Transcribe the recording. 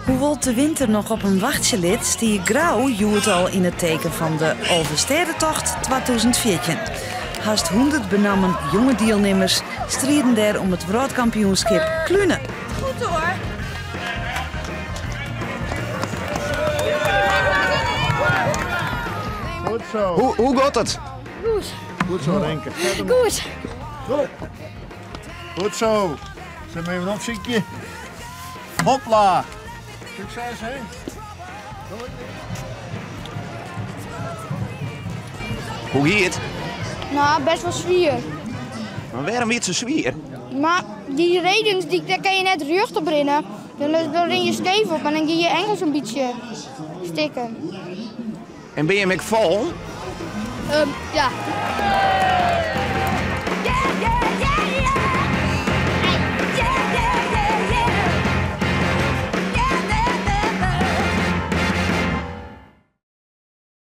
Hoewol't de winter noch op him wachtsje lit, stie Grou hjoed al yn it teken fan de Alvestêdetocht 2014. Hast 100 benammen jonge dielnimmers strieden dêr om it wrâldkampioenskip klune. Goed hoor. Goed zo. Hoe giet it? Goed. Goed zo, Renke. Goed. Goed zo. Zet hem even opsykje. Hopla. Succes, hè? Hoe giet it? Nou, best wel swier. Mar wêrom wie it sa swier? Mar dy redens, dy, dêr kin je net rjocht op rinne. Dan, dan rin je skeef op en dan gean je enkels in bytsje stikken. En binne jim ek fallen? Ja.